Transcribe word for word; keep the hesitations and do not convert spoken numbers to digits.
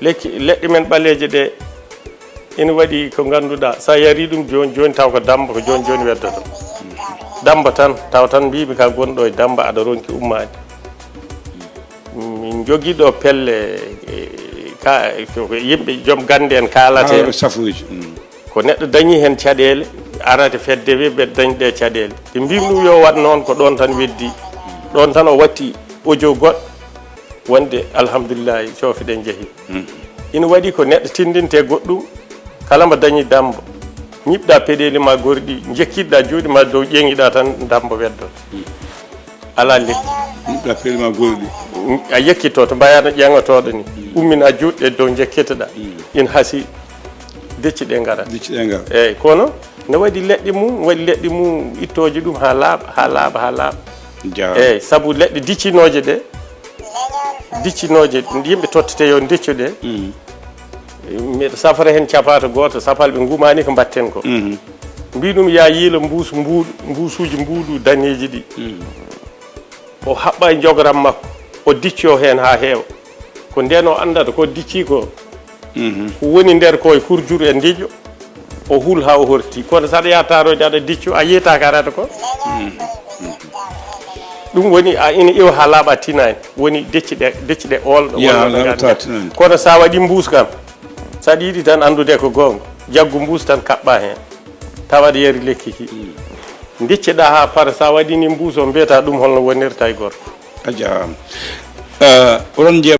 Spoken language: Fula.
Lekki, leɗɗe men ɓaleeje ɗe, ina waɗi ko ngannduɗaa, so a yarii ɗum jooni jooni, taw ko dammba, ko jooni jooni weddoto. Dammba tan, taw tan mbiimi ka gonɗo e dammba, aɗa ronki ummaade. Min njogii ɗo pelle, e, ka, ko yimɓe joom gannde en kaalata heen. Haalooɓe safruuji. Mm. Ko neɗɗo dañi heen caɗeele, arata fedde wi mbeɗa dañi ɗe caɗeele. Ɓe mbimi ɗum yo waɗ noon, ko ɗoon tan weddi. Ɗoon tan o watti audio goɗɗo, wonde alhamdulillahi, coofe ɗe njehi. Mm. Ina waɗi ko neɗɗo tindinte goɗɗum, kala mbo dañi dammba, ñiɓɗa peɗeeli ma gorɗi, njekkiɗɗa juuɗe ma dow, ƴeeŋiɗa tan dammba weddo. Alaa lekki. Ɗa pelma golɗi. A yekkito to mbayano ƴeŋotooɗo ni. Ummina juuɗe dow njekkitoɗa. Ina hasi decci ɗe ngara. Decci ɗe ngara. Eyyi, kono ne waɗi leɗɗe mum, waɗi leɗɗe mum ittooje ɗum haa laaɓa, haa laaɓa, haa laaɓa. Jaa. Eyyi, sabu leɗɗe diccinooje ɗe, diccinooje yimɓe tottete yo deccu ɗe. Mm. Miɗo safra heen capato gooto, sapalɓe ngumaani ko mbatten ko. Mhm. Mbi ɗum ya yiilo mbuus mbuuɗu, mbuusuuji mbuuɗu daneeji ɗi. Mhm. O haɓɓa e njogoram makko, o dicco heen haa heewa. Ko ndeen o anndata ko dicci ko. Mhm. Ko woni nder ko e kurjuru e ndijo, o hul haa o horti. Kono saɗa yaha taaroyde aɗa dicco, a yiytaaka arata ko. Mhm. Ɗum woni a ina iwa haa laaɓa tinaani. Woni decci ɗe, decci ɗe oolɗo. Ya, walla no laaɓa ngarda. Tinaani. Kono sa waɗi mbuus kam, saɗa yiɗi tan anndude ko goonga, jaggu mbuus tan kaɓɓa heen. Tawa aɗa yari lekki ki. Dicceɗa haa para, sa waɗini mbuus o, mbiyata ɗum holno wonirta e gorko. A jaaraama. Eh, oɗon njeeɓa